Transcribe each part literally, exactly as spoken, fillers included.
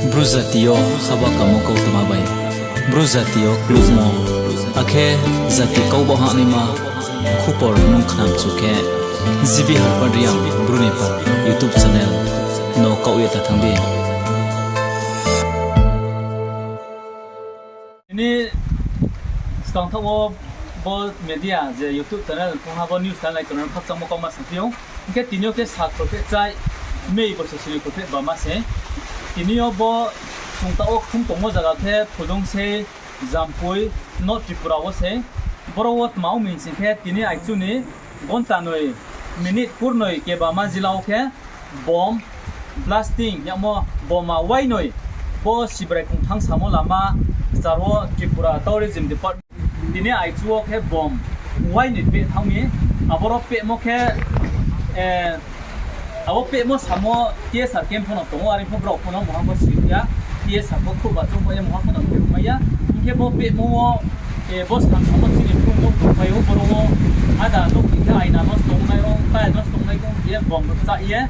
Bru jati yo haba kamo kautma bai, Bru jati yo klummo, akhe jati kau ba hahnaima khupor nung khnamchu khe, G B Harpad Reang Bru ni pha YouTube channel no kaoh ye ta thanng di. Tini skang thaoh wo bo media je YouTube channel phungha bo news channel nai tongnai khakchangmo kauma saphi ou. Hing khe tini yo khe sa kholpheh chai, May bosi sini kholpheh bama se. Tini yo bo chung taoh wo khum tongmo zaga khe Phulungsei, Jampui, North Tripura wo se. Boro wo tma ong mi sing khe tini aichu ni gonta noi minute kurnoi kebama jila wo khe bomb blasting yagmo, boma wainoi, bo Sibrai Kongthang samo lama kchar wo Tripura Tourism Department tini aichu wo khe bomb wainoi peh thanng mi, aboro pehmo khe, abo pehmo samo T S R camp pho no tong ou, are pho brao pho no mungha pho si ya, T S R pho khrouhba chouh pho ye mungha pho no khe mai ya, hing khe bo pehmo wo, bo sam samo chini brouh nouh tongpai ou, boro wo ada nouh ni khe aina nosto ongnai ong, tile nosto ongnai ong khe bomb rchah ye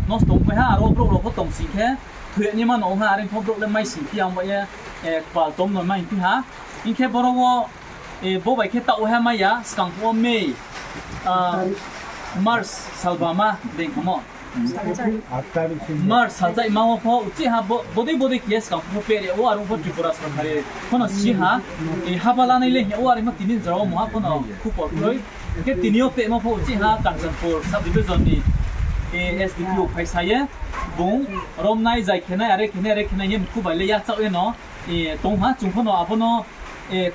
nosto ongpai ha, aro brouh rao pho tong sing khe thoi naima no ong ha, are pho brouh le mai sing phi ya ong ba ye, kpal tom no mai phi ha. Hing khe boro wo, bo bai khe taoh wo ha mai ya, skang phuh wo May, March salbama dei khamo. March salchaima wo pho uchih ha bodei bodei khe ye skang phuh wo pehri ou, aro pho Tripura sorkari pho no si ha, haba lanai le hing ou, are pho tini jora wo mungha pho no khupor kroi. Hing khe tini yo pehmo pho uchih ha Kanchanpur sub division ni S D P O phaisa ye, bung romnai, zai khenai, are khenai, are khenai ye mkhu bai le yachaoh ye no tong ha, chung pho no abo no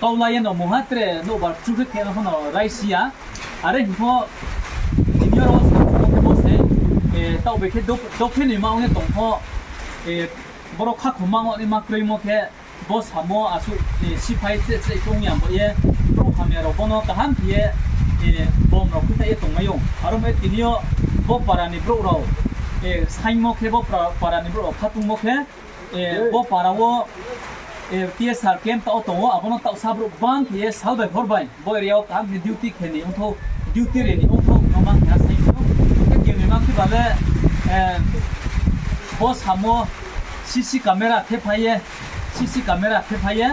kau la ye no mungha tre nouhbar chu khe khe no pho no raisi ya. Are hing pho tini yo ro wo se, taoh bai khe dophe noima ong ye tong pho, boro khakhoma ong naima kroimo khe, bo samo asuh siphai chreh chreh khe ong ya bo ye, brouh hamya rao bo no kaham khe ye, bomb rao khuithaih ye tongmai ou. Aro mo ye tini yo bo para ni brouh rao saingmo khe, bo para ni brouh rao khatungmo khe, bo para wo T S R camp taoh wo tong ou, abo no taohsa brouh bang khe ye sal bai hor bai bo area wo kaham khe duty khe ni ongthou, duty ri ni ongthou, no ma khe ha saing ou. Khe khe ni ma khe ba le, bo samo C C camera khe phai ye, C C camera khe phai ye,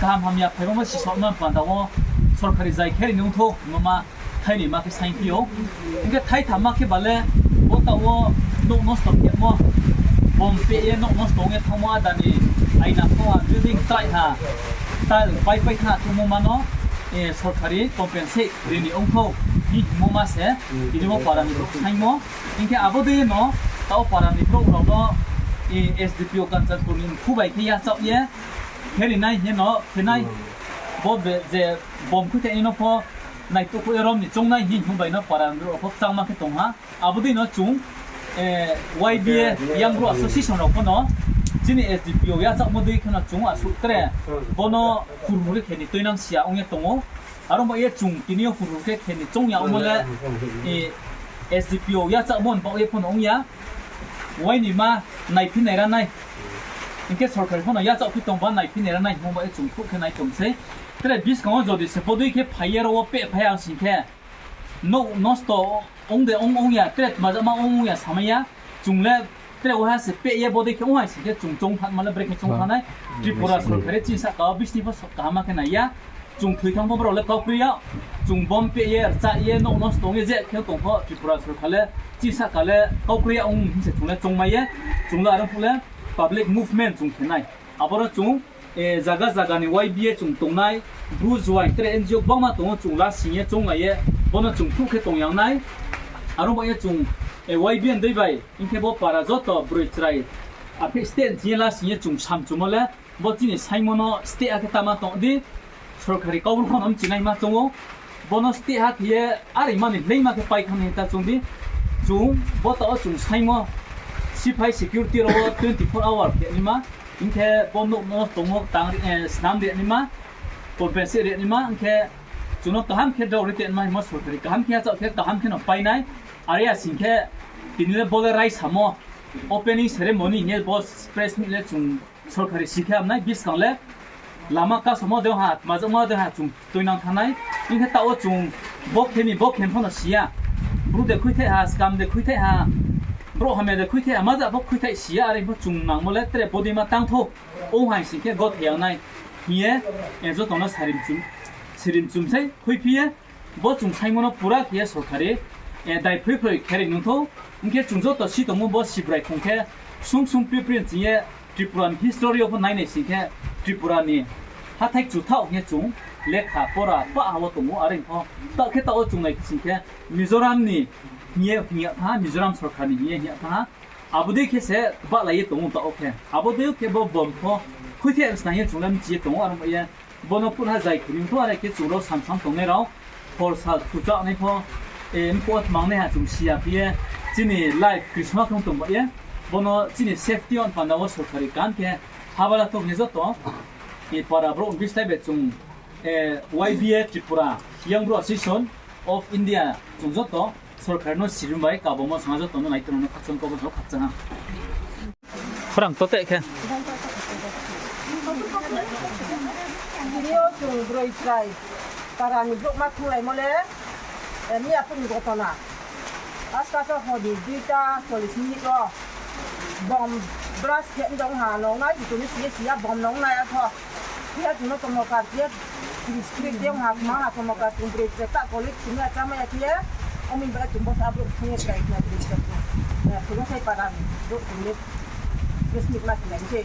kaham hamya phaimo bo sisao no panda wo sorkari zai khe ri ni ongthou, no ma thai ni ma khe saing phi ou. Hing khe thai thamma khe ba le, bo taoh wo nouh nosto khemo, bomb peh ye nouh nosto ong ye thanngmo, ada ni aina pho ha, building trai ha, tile pai pai tha tongmo ma no sorkari compensate ri ni ongthou hing hingmo ma se, tini bo para ni brouh saingmo. Hing khe abo dei no taoh para ni brouh rao no S D P O Kanchanpur ni mkhu bai khe yachaoh ye, khe ri nai hing ye no khe nai, bo je bomb khuithaih nai no pho naituh khuh ye rom ni choung nai hing hing bai no para ni brouh rao pho kchangma khe tong ha. Abo dei no chung Y B A Young Bru Association rao pho no chini S D P O yachaohmo dei khe no chung asuh tre bo no hurhur khe khe ni tuinang si ya ong ye tong ou. Aro ba ye chung tini yo hurhur khe khe ni choung ya ongmo le, S D P O yachaohmo ni baoh ye pho no ong ya. Uaini ma naiphi nai ra nai. Hing khe sorkari pho no yachaoh phi tong ba naiphi nai ra nai hingmo ba ye chung khruh khe nai tong sei. Tre buskang wo jodi se bodei khe phai ye ro wo peh phai ya sing khe, nouh nosto ong de ong ong ya, tre tmajakma ong ong ya samai ya. Chung le tre uaiha se peh ye bodei khe ong hai sing khe chung choung thanngma le brekhe choung thanng nai. Tripura sorkari chini sahka wo bisni pho kaham khe nai ya. Chung thoi thanng pho brao le kau kroi ya. Chung bomb peh ye, rchah ye, nouh nosto ong ye je khe tong pho Tripura sorkar le chini sahka le kau kroi ya ong hing se chung le choungmai ye. Chung le aro phuh le public movement chung khe nai. Aboro chung zaga zaga ni Y B A chung tongnai, Bru juaing tre N G O gbangma tong ou, chung lasing ye chounglai ye, bo no chung khruh khe tong yang nai. Aro ba ye chung Y B A ni dei bai hing khe bo para joto broi chrai, aphi state ni ching ye lasing ye chung samchumo le, bo chini saingmo no state ha khe tama tong di, sorkari Kaubru pho no mchinaima choung ou. Bo no state ha khe ye are mani hleingma khe pai thanng ni ta choung di. Chung bo taoh wo chung saingmo siphai security rao wo twenty four hour khe naima, hing khe bo nouh no tongmo tang, snam ri naima, compensate ri naima, hing khe chung no kaham khe drao ri te naima hingmo sorkari kaham khe yachaoh khe kaham khe no pai nai. Are ya sing khe tini le bo le raisamo opening ceremony hing ye bo press meet le chung sorkari si khe ham nai, buskang le lama kasamo de ha, tmajakma de ha chung tuinang thanng nai. Hing khe taoh wo chung bo khe ni bo khe pho no si ya. Bru de khuithai ha, skam de khuithai ha, Brouh hamya de khuithai, ama ja pho khuithai si ya, are pho chung nangmo le tre bodei ma tang thou. Ong hai sing khe gothe ya nai hing ye, joto no sirimchum sei khuiphi ye, bo chung saingmo no pura khe ye sorkari daiphroiphroi khe ri nung thou. Hing khe chung joto si tongmo bo Sibrai khong khe sung sung pripri ching ye Tripura ni history yo pho nainai sing khe Tripura ni hathái kchuthaoh hing ye chung lekha pora pah ha wo tong ou, are pho taoh khe taoh wo chung nai sing khe Mizoram ni hing ye hing yag thanng ha, Mizoram sorkar ni hing ye hing yag thanng ha. Abo dei khe se bahlai ye tong ou taoh wo khe. Abo dei khe bo bom pho khuithai msnang ye chung le mchi ye tong ou, are ba ye bo no phutha zai khe ri thou, are khe chung rao samsam tongnai rao hor sal khuchah nai pho, mphuh wo tmangnaiha chung si ya phi ye, chini life krisma khe ong tong ba ye, bo no chini safety yo panda wo sorkari kaham khe habala tong ye joto para brouh ni bislái bai chung Y B A Tripura, Young Bru Association of India, chung joto sorkar no sirim bai kabomo song ha, joto no naitung no khakchang kau bo khakchang ha. Khorang to teh khe. Tini yo chung broi chrai para ni brouh ma thunglaimo le, miya phung gotona. Aska so hor ni duita chollish minute wo bom blast khe mdong ha, nongnai, joto ni si ye si ya bom nongnai atho. Khe chung no tongmo kar khe, district de ha, kma ha tongmo kar chung broi chrai ta college simi ya chámai ya khe, omi ba chung bo sa brouh thung ye chrai khe broi chrai chung. Khulungsai para ni brouh chung ye press meet ma khe nai se.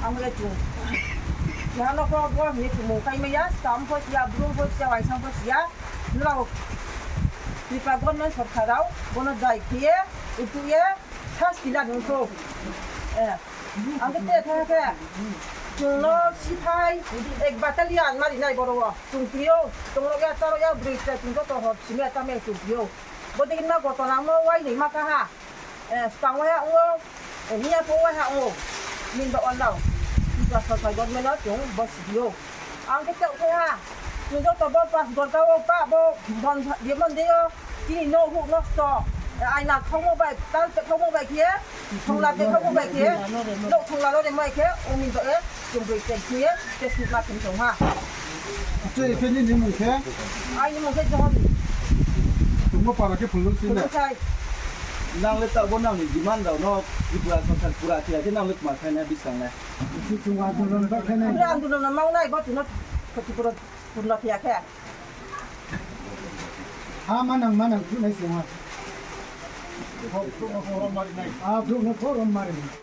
Ang ye chung. Keha no pho bo hing ye chung mung kaimai ya, skam pho si ya, brum pho si ya, waisang pho si ya. Nrao Tripura government sorkar rao bo no dai khe ye, utu ye, sasti la nung thou. Ang khe te thanng khe, chung no siphai ek battalion ma ri nai boro wo. Chung kri ou, tong rao ya, chá rao ya, broi chrai chung joto hor simi ya chámai chung kri ou. Bodei khe ma gotona mo wai ni ma ka ha. Skang wai ha ong ou, miya pho wai ha ong ou. Min ba onlao. Tripura sorkar government no chung bo si di ou. Ang khe taoh khe ha. Chung joto bo pas gorka wo pa bo bon ye mon de yo. Chini nouh huh nosto. Aina khaumo bai, tal te khaumo bai khe, thongla te khaumo bai khe, nouh thongla lo de mai khe, ong ni ba ye, chung broi chrai khe ye, test ma khe tong ha. Achai khe nini mung khe? Aini mung khe Johon. Tongmo para khe Phunlungsai. Phunlungsai. Nang le taoh bo nang ni demand rao no Tripura sorkar pura khe ya khe nang le kma khai nai buskang le. Chung andolon ba khai nai. Andolon no mang nai bo chung no khoti pura purno khe ya khe. Ha manang manang phruh nai se ha. A brouh no pho rom mari nai.